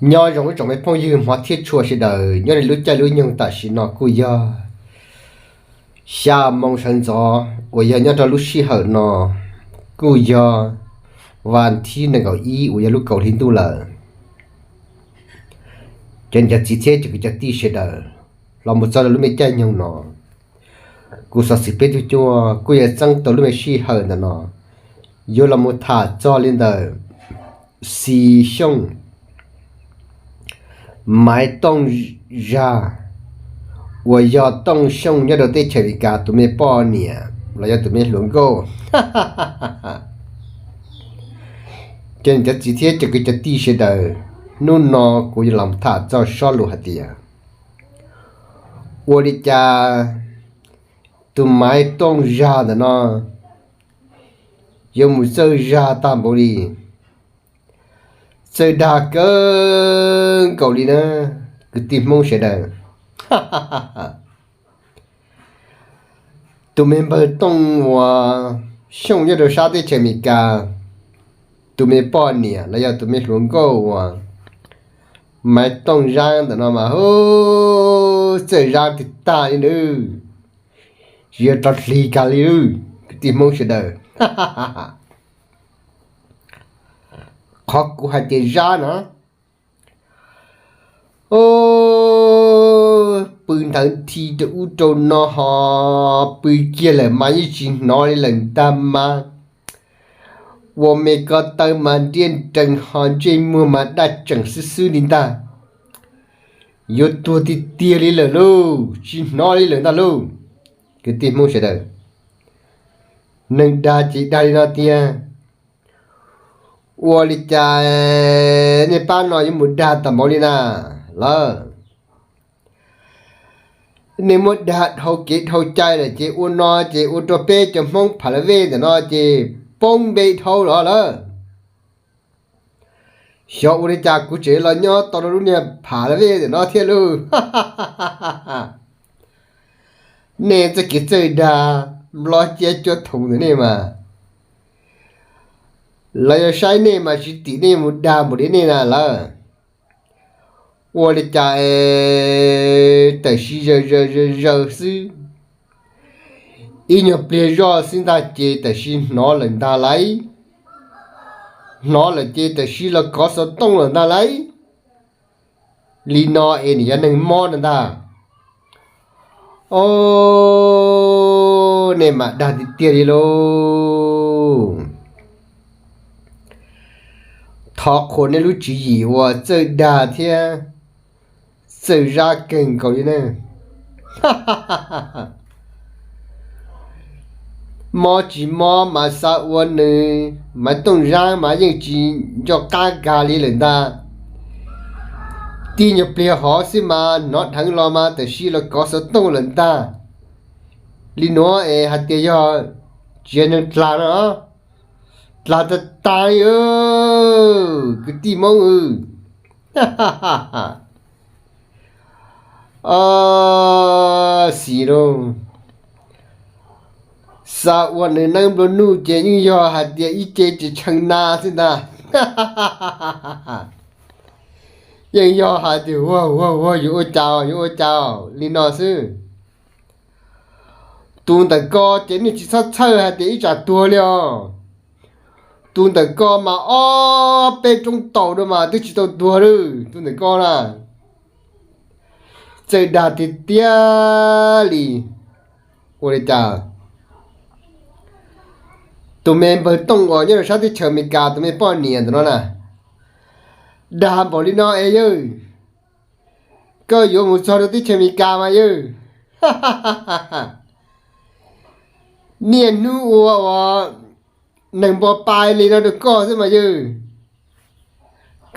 Nyob zoo ib tsoom me phooj ywg hmov thiab tshua sawv daws, nyob li lub caij lub nyoog tam sim no kuj yog xya moo sawv ntxov uas yog nyob rau lub sij hawm no kuj yog vas thib nees nkaum ib uas yog lub kaum hli ntuj lawm. Cov niam cov txiv thiab cov kwv cov tij sawv daws, los mus txog rau lub me caij nyoog no, kuv xov xwm peb tug cuaj kuj yuav txeeb tau lub me sij hawm ntawm no yuav los mus tham txog li ntawm Xis Xyooj Maiv Tooj Zag uas yog Tooj Xyooj nyob rau teb chaws Amelikas tus me poj niam los yog tus me hluas nkauj. Cov niam cov txiv thiab cov kwv cov tij sawv daws, hnub no kuv yuav los tham txog sob lus hais tias ua li cas tus Maiv Tooj Zag ntawm no yuav mus txawj zag tag npaum li, txawj dag kawg nkaus li na, kwv tij Hmoob sawv daws. Tus me npawg Tooj uas Xyooj nyob rau sab teb chaws Amelikas, tus me poj niam los yog tus me hluas nkauj uas Maiv Tooj Zag ntawm no mas hu, txawj zag tiag tag li nawb. Tsis yog rov hlis kag li, kwv tij Hmoob sawv daws. Qhov kuv hais tias zag no, pw ntawd thi rau ub rau no ho pw kiag lawm mas yeej tsis hnov li lawm ntag mas. Ua me ko taw mas nriaj nrees ho ntsej muag mas daj tseem xwb xwb li ntag. Yuav tuag tiag tiag li lawm lauj, tsis hnov li lawm ntag lauj. Kwv tij Hmoob sawv daws, neeg dag ces dag li no tiag. Ua li cas nej pab no yuav mus dag tag npaum li na lawm? Nej muab dag dhau kev dhau cai lawm ces ua no ces ua rau peb cov Hmoob Pha La Vej ntawm no ces poob npe dhau los lawm. Xyov ua li cas kuv tseem los nyob tau rau lub niag Pha La Vej ntawm no thiab lauj. Nej txoj kev txawj dag nplob ciab cuab thoov ntawm nej mas, lawv yuav saib nej mas tsis tim nej mus dag npaum li nej na lawm. Ua li cas es tam sim zaws zaws zaws zaws xwb, ib nyuag pliag zoj xwb ntag ces tam sim hnov lawm ntag lauj. Hnov lawm ces tam sim los kov xov tooj lawm ntag lauj. Li no es nws yog neeg mob no ntag. Os, nej mam dag tiag tiag li lauj. Thov qhuas nej lub tswv yim uas txawj dag thiab txawj zab kawg nkaus li na. Mob tsis mob mas xav ua nws, mas Tooj Zab mas yeej tsis nco qab kag li lawm ntag. Tib nyuag pliag hov xwb mas hnov dheev los mas tam sim los kov xov tooj lawm ntag. Li nuav es hais tias yog tsis yog neeg dlag no, dlag tag tag li, kwv tij Hmoob. Xis lauj, xav ua nws neeb nplua nuj ces yeej yog hais tias ib ce tsis tshee na xwb ntag. Yeej yog hais tias ua ua ua yuav ua cas yuav ua cas li no xwb. Tus ntawm ko ces nej tsis txhob txhawj hais tias ib tsam tuag li os. Tus ntawm ko mas ob peb roob taus rau mas twb tsis tau tuag li. Tus ntawm ko na, txawj dag tiag tiag li. Ua li cas tus me npawg Tooj uas nyob rau sab teb chaws Amelikas tus me poj niam ntawm no na, dag npaum li no es yawg, koj yuav mus txog rau teb chaws Amelikas mas yawg, niaj hnub ua ua neeg npo pa li no rau koj xwb mas yawg.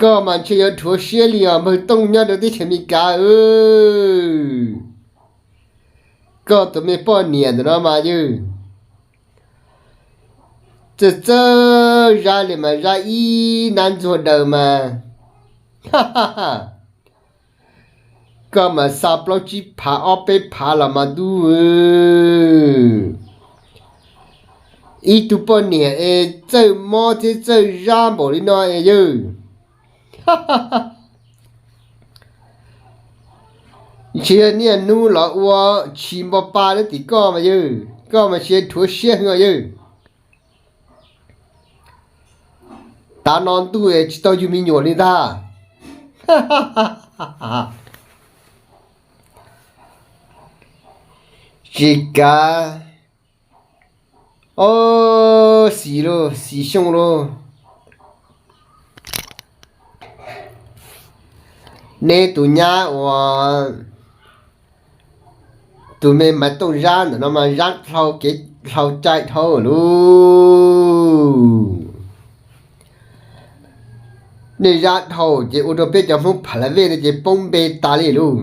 Koj mas ntshe yuav dhuav siab li os npawg Tooj nyob rau teb chaws Amelikas. Koj tus me poj niam ntawm no mas yawg, txawj txawj zab li mas zab ib nab ntxuag daws mas. Koj mas xa plaub tsib phav ob peb phav los mas dub. Ib tug poj niam es txawj mob thiab txawj zab npaum li no es yawg, Ntshe niaj hnub los ua tshis npo pa nyob tim koj mas yawg, koj mas ntshe dhuav siab heev os yawg. Tav no ntuj es tsis tau yug me nyuam li ntag. Tsis kav. Ob, xis lauj, xis Xyooj lauj. Neb tus nyab uas tus me Maiv Tooj Zab ntawm no mas Zab dhau kev dhau cai dhau lauj. Nej Zab dhau ces ua rau peb cov Hmoob Pha La Vej no ces poob npe tas li lauj.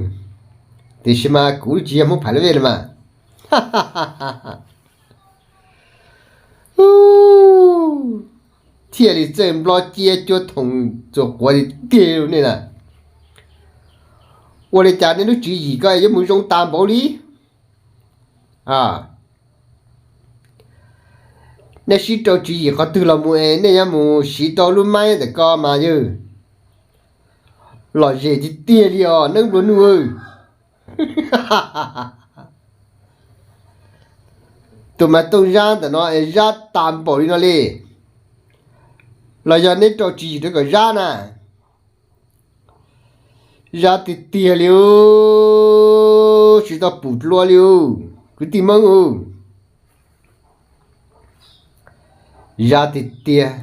Tiam sis mas kuv tsis yog Hmoob Pha La Vej los mas. Thiaj li txawj nplob ciab cuab thoom txuas quav tiag tiag li nej na. Ua li cas nej lub tswv yim ko yuav mus zoo tas npaum li? Nej sib rau tswv yim qhov twg los mus es nej yuav mus siv rau lub maib ntawm ko mas yawg. Lom zem tiag tiag li os neeb nplua nuj. Tus Maiv Tooj Zab ntawm no es Zab tas npaum li no li. Los yog neb rau tswv yim rau kom Zab na? Zab tiag tiag li os, tsis tau pum dlua li os kwv tij Hmoob os. Zab tiag tiag.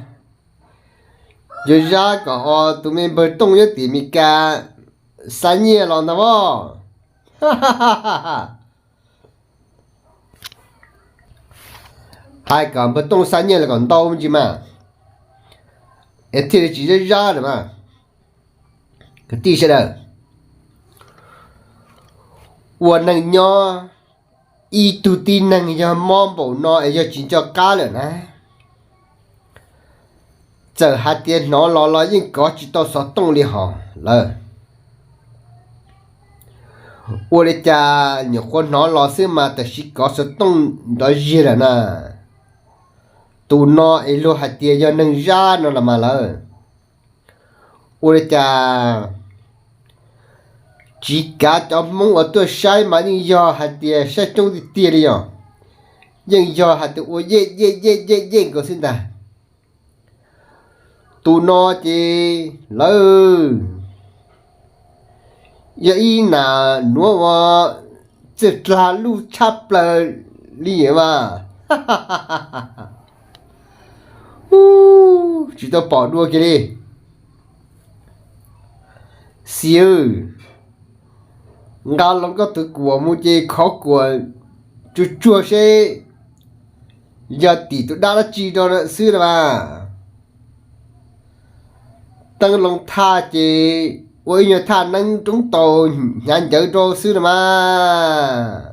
Yuav Zab kom tus me npawg Tooj nyob tim Mes Kas xa nyiaj los ntag as. Hais kom npawg Tooj xa nyiaj los kom ntau me ntsis mas, es thiaj li tsis Zab Zab lawm mas. Kwv tij sawv daws, ua neeg nyob ib tug tib neeg yog mob npaum no es yog tsis nco qab lawm na, txawm hais tias hnov los los yeej kov tsis tau xov tooj li hos lawm. Ua li cas nyuam qhuav hnov los xwb mas tam sim kov xov tooj nrov zig lawm na. Tus no es luag hais tias yog neeg Zab no los mas lawm. Ua li cas tsis kav cov Hmoob uas tuaj saib mas yeej yog hais tias saib coob tiag tiag li yog, yeej yog hais tias ua yej yej yej yej yej nkaus xwb ntag. Tus no ces lawv yog ib nam nuav uas txawj dlag luj tshaj plaws li mas. Tsis tau pom dua kiag li. Xis, nqa loo koj tus kuam mus ces khov kuam tsuag tsuag seb yog tim tus dab dab tsi rau xwb los mas. Teeb loo thaj ces ua ib nyuag thaj neeb roob taus hnyav ncawv rau xwb los mas.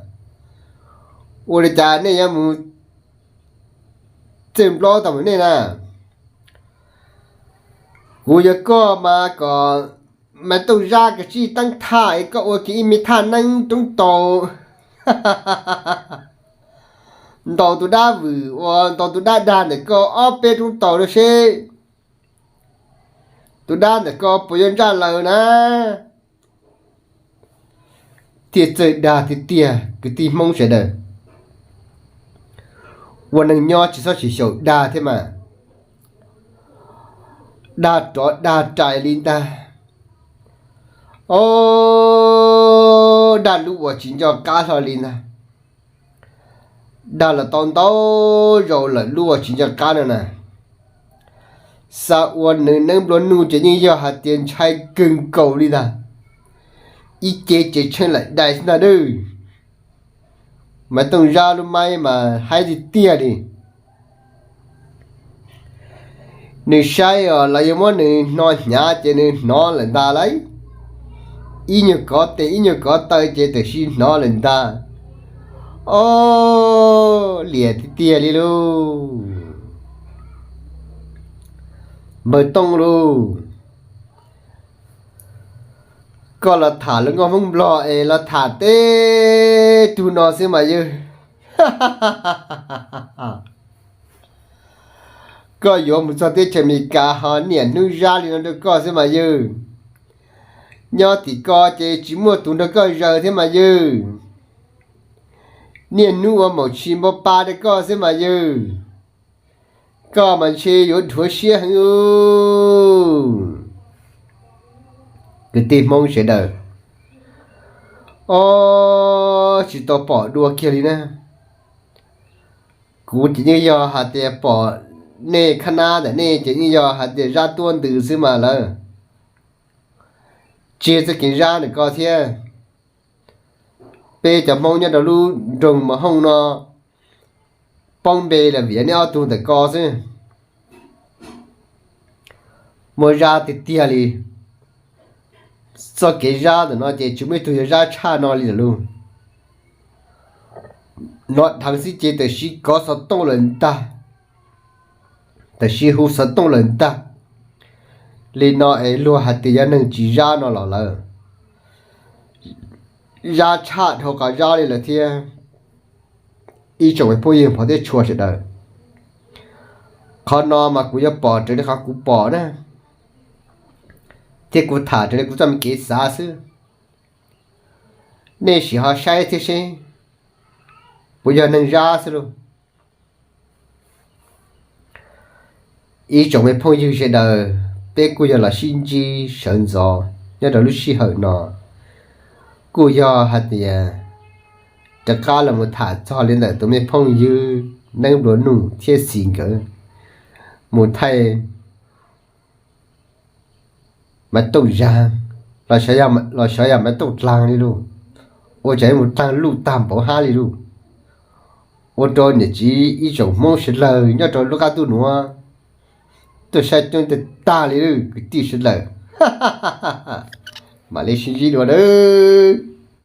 Ua li cas nej yuav mus txawj nplob tau mus nej na? Kuv yog koj mas kom Maiv Tooj Zab kav tsij teeb thaj es koj ua kiag ib me thaj neeb roob taus ntaus tus dab vwm uas ntaus tus dab dag ntawm koj ob peb roob taus rau seb tus dab ntawm koj puas yuav ntsaj laws na. Thiaj txawj dag tiag tiag kwv tij Hmoob sawv daws. Ua neeg nyob tsis txhob tsis xyaum dag thiab mas. Dag rov dag rais li ntag. O, dag lub uas tsis nco qab hlo li ntag. Dag los tau ntau zaus lawm lub uas tsis nco qab no na. Xav ua nws neeb nplua nuj ces yeej yog hais tias ntshai kawg nkaus li ntag. Ib ce ces tsheej lawm dais xwb ntag. Maiv Tooj Zab lub maib mas haib tiag tiag li. Nws saib os los yog muab nws hno hnyav ces nws hnov lawm ntag lauj. Ib nyuag kov tes ib nyuag kov taw ces tam sim hnov lawm ntag. O, liam tiag tiag li lauj. Npawg Tooj lauj, koj los tham lus nkauj Hmoob Nplog es los tham teb tug no xwb mas yawg. Koj yuav mus txog teb chaws Amelikas ho niaj hnub zab li no rau koj xwb mas yawg. Nyob tim ko ces tsis muaj tus nrog koj zaws thiab mas yawg. Niaj hnub ua maum tshis npau pa rau koj xwb mas yawg. Koj mas ntshe yuav dhuav siab heev. Kwv tij Hmoob sawv daws, o, tsis tau pom dua kiag li na. Kuv ces yeej yog hais tias pom nej khab nab ntawm nej ces yeej yog hais tias zab tuab ntws xwb mas lawm. Tsis txoj kev zab ntawm ko thiab. Peb cov Hmoob nyob rau lub nroog Mos Hooj no poob npe lawm vim nej ob tug ntawm ko xwb. Muaj zab tiag tiag li. Txoj kev zab ntawm no ces tsis muaj ib tug yog zab tshaj no li lawm lauj. No dheev xwb ces tam sim kov xov tooj lawm ntag. Tam sim hu xov tooj lawm ntag. Li no es luag hais tias yog neeg tsis zab no los lawm. Zab tshaj dhau qhov zab li lawm thiab. Ib tsoom phooj ywg pom thiab tshua sawv daws, qhov no mas kuv yuav pom raws li qhov kuv pom na, thiab kuv tham raws li kuv txoj me kev xav xwb. Nej sim ho saib thiab seb puas yog neeg zab xwb lauj. Ib tsoom me phooj ywg sawv daws, peb kuj yog los sib ntsib sawv ntxov nyob rau lub sij hawm no, kuj yog hais tias rov qab los mus tham txog li ntawm tus me phooj ywg Neeb Nplua Nuj thiab Xis nkawd mus thaij Maiv Tooj Zaag los xyov yog Maiv Tooj Dlaag li lauj, ua cas mus taag luj taag npaum hab li lauj. Ua rau niam txiv ib tsoom Hmoob sawv dlawg nyob rau lub qab ntuj nuav tuaj saib coob tag tag li lauj kwv tij sawv dlawg. Mam li sib ntsib dua nawb.